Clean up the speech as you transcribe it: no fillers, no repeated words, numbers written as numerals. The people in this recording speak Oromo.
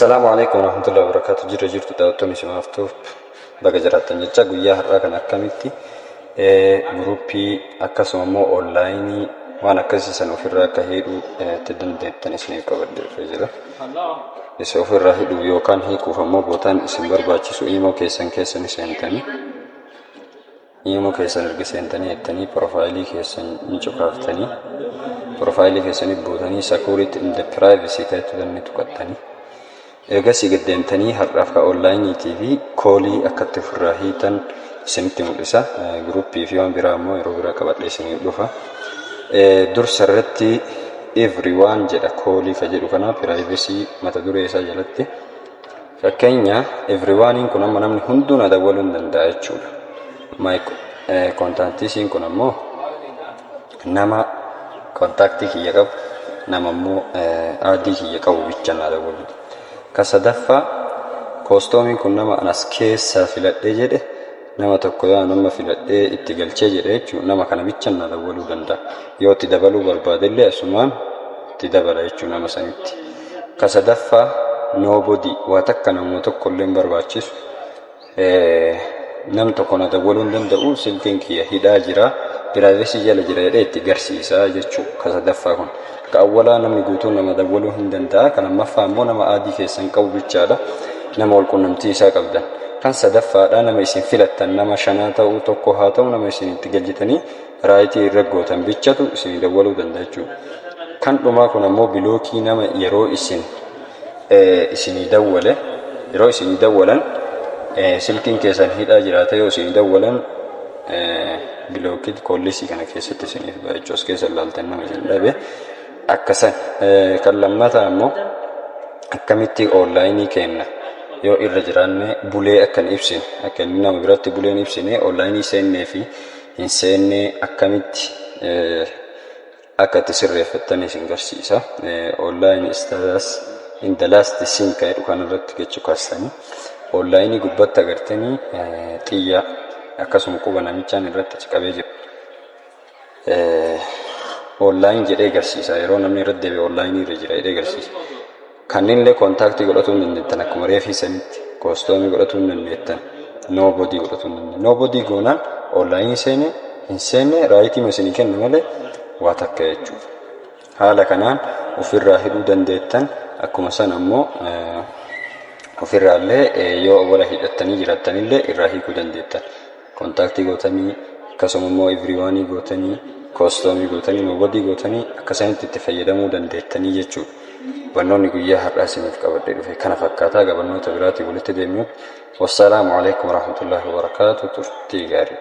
Assalaamu alaikum warahmatullahi wabarakatuh. Jirra jirtu daawwattoonni simaaftuuf baga jiraattan jecha guyyaa har'aa kan akkamitti guruppii akkasuma immoo onlaayinii waan akkasii san ofirraa akka hidhuu itti dandeettan isiniif qabadhee dhufee jira. Isa ofirraa hidhuu yookaan hiikuuf ammoo bootaan isin barbaachisu iimoo keessan keessa ni seentanii. Iimoo keessan erga seentanii jettanii piroofaayilii keessan ni cukaaftanii piroofaayilii keessanii buutanii security and privacy ta'etu ni tuqattanii. Ergasii gad deemtanii har'aaf ka onlaayiniitii fi koolii akka itti ofirraa hiitan isinitti mul'isa. Guruppii fi waan biraa immoo yeroo biraa qabadhee isiniif dhufa. Dursa irratti everyone jedha koolii ka jedhu kana privacy mata duree isaa jalatti. Fakkeenya everyone kun amma namni hunduu na dawwaluu hin danda'a jechuudha. My contactsiin kun ammoo nama kontaaktii kiyya qabu, nama immoo add kiyya qabu bicha na dawwaluu. Ka sadaffaa customiin kun nama anas keessaa filadhee jedhe, nama tokko yoo nama filadhee itti galchee jedhe jechuudha, nama kana bicha na dawwaluu danda'a. Yoo itti dabaluu barbaadellee asumaan itti dabala jechuudha nama sanitti. Ka sadaffaa nobody, waa takka namuma tokko illee hin barbaachisu. Nam tokko na dawwaluu hin danda'u, silkiin kiyya hidhaa jira, privacy jala jira jedhee itti garsiisaa jechuudha ka sadaffaa kun. Ka awwalaa namni guutuun nama dawwaluu hin danda'a. Ka lammaffaa immoo nama add keessan qabu bichaadha. Nama wal qunnamtii isaa qabdan. Kan sadaffaadha nama isin filattan, nama shanaa ta'uu tokko haa ta'u, nama isin itti galchitanii right irra gootan bichatu isin dawwaluu danda'a jechuudha. Kan dhumaa kun ammoo block, nama yeroo isin isinii dawwale, yeroo isinii dawwalan silkiin keessan hidhaa jiraate, yoo isinii dawwalan blocked callsii kana keessatti isiniif ba'a jechuudha. As keessa ilaaltan nama isin dhabe akkasan. Kan lammataa ammoo akkamitti onlaayinii kenna yoo irra jiraanne bulee akka hin ibsine, akka inni nama biratti bulee hin ibsine, onlaayinii seennee fi hin seenne akkamitti akka itti sirreeffattan isin garsiisa. Online status and last seen kan jedhu kanarratti jechuu kaastanii onlaayinii gubbatti agartanii xiyya akkasuma quba namichaan irratti qabee jiru. Online jedhee agarsiisa. Yeroo namni irratti deebi'e onlaayinii irra jira jedhee agarsiisa. Kanneen illee kontaaktii godhatuu hin dandeettan, akkuma reefii sanitti custom godhatuu hin dandeettan. Nobody godhatuu hin dandeettan. Nobody goonaan onlaayinii seene hin seenne right isinii kenna malee waa takka jechuudha. Haala kanaan ofirraa hidhuu dandeettan. Akkuma san ammoo ofirraallee yoo wala hidhattanii jiraattanillee irraa hiikuu dandeettan. Kontaaktii gootanii, akkasuma immoo everyone gootanii, custom gootanii, nobody gootanii akkasanitti itti fayyadamuu dandeettanii jechuudha. Barnoonni guyyaa har'aa isiniif qabadhee dhufe kana fakkaataa. Gabannoota biraatiin walitti deemnu. Wassalaamu alaikum warahmatullaahi wabarakaatu. Turtii gaarii.